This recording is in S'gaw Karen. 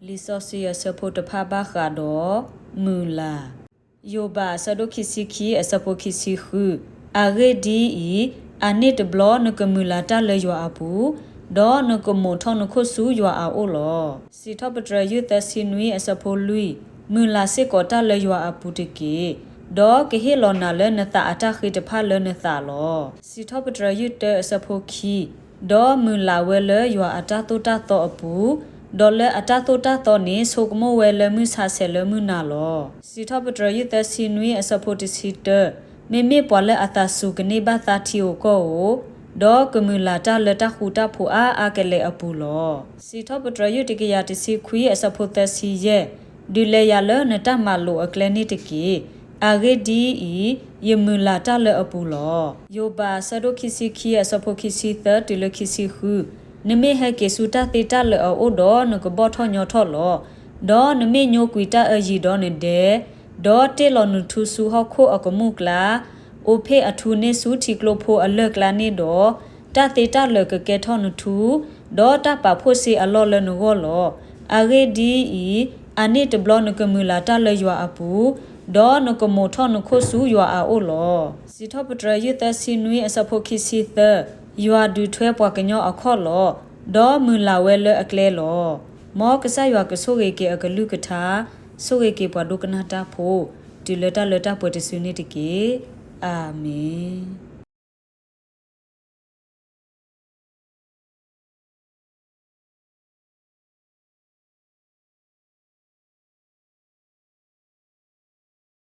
လံာ်စီဆှံအဆၢဖိတဖၣ်ဘၣ်ဃးဒီး မုၢ်လၢ်. ယိၤဘးအဆၢဒိၣ်ခံဆံခံအဆၢဖိခံဆံဃု, အဂ့ၢ်ဒ်အံၤ, အန့ၣ်တဘျီနကမုၢ်လၢ်တၢ်လၢယွၤအပူၤ, ဒီးနကမိာ်ထီၣ်နခိၣ်ဆူယွၤအအိၣ်လီၤ. စံးထီၣ်ပတြၢၤယုၢ်သၢဆံနွံအဆၢဖိလွံၢ်, မုၢ်လၢ်စ့ၢ်ကီးတၢ်လၢယွၤအပူၤတက့ၢ်. ဒီးကဟ့ၣ်လီၤနၤလၢနသးအတၢ်ဃ့တဖၣ်လၢနသးလီၤ. စံးထီၣ်ပတြၢၤယုၢ်တၢအဆၢဖိခံ, ဒီးမုၢ်လၢ်ဝဲလၢယွၤအတၢ်သိၣ်တၢ်သီအပူၤ, ဒီးလၢအတၢ်သိၣ်တၢ်သီန့ၣ် ဆိကမိၣ်ဝဲလၢမုၢ်ဆါဆဲးလၢမုၢ်နၤလီၤ. စံးထီၣ်ပတြၢၤယုၢ်သၢဆံနွံအဆၢဖိတဆံတၢ, မ့မ့ၢ်ပှၤလၢအသးစူၤကန့ၢ်ဘၣ်သါထံဧိၤကီၢ်ဧိၤ, ဒီးကမုၢ်လၢ်တၢ်လၢတၢ်ဃူတၢ်ဖိးအါအါကလဲာ်အပူၤလီၤ. စံးထီၣ်ပတြၢၤယုၢ်တကယၤတဆံခွံအဆၢဖိသၢဆံယဲၢ်, ဒုးလဲၤယၤလၢနတၢ်မၤလိာ်အကျဲန့ၣ်တက့ၢ်. အဂ့ၢ်ဒ်အံၤ, ယမုၢ်လၢ်တၢ်လၢအပူၤလီၤ. ယိၤဘးအဆၢဒိၣ်ခံဆံခံအဆၢဖိခံဆံသၢတုၤလၢခံဆံဃု, နမ့ၢ်ဟဲက့ၤဆူတၢ်သ့တၢ်လၢာ်အအိၣ်ဒီးနကဘီၣ်ထီၣ်ညီထီၣ်လီၤ. ဒီးနမ့ၢ်ညိကွံာ်တၢ်အၢယံၤဒီးနဒဲ, ဒီးတ့ၢ်လီၤနထူဆူဟီၣ်ခိၣ်အကမူၣ်ကျါ, အိးဖ့ၣ်အထူန့ၢ်ဆူထံကျိဖိအလၢၢ်ကျါန့ၣ်ဒီး, တၢ်သ့တၢ်လၢာ်ကကဲထီၣ်နထူ, ဒီးတၢ်ပာ်ဖှိၣ်စ့အလီၢ်လၢနဂီၢ်လီၤ. အဂ့ၢ်ဒ်အံၤ, အန့ၣ်တဘျီနကမုၢ်လၢ်တၢ်လၢယွၤအပူၤ, ဒီးနကမိာ်ထီၣ်နခိၣ်ဆူယွၤအအိၣ်လီၤ. စံးထီၣ်ပတြၢၤယုၢ်သၢဆံနွံအဆၢဖိခံဆံသၢ, ယွၤဒုးထွဲပှၤကညီအခီၣ်လီၤ, ဒီးမုၢ်လၢ်ဝဲလၢအကျဲလီၤ. မ်ကစၢ်ယွၤကဆိၣ်ဂ့ၤက့ၤအကလုၢ်ကထါ, ဆိၣ်ဂ့ၤက့ၤပှၤဒိကနၣ်တၢ်ဖိ, တုၤလၢတၢ်လၢတၢ်ပှဲၤတစုန့ၣ်တက့ၢ်. အၤမ့ၣ်.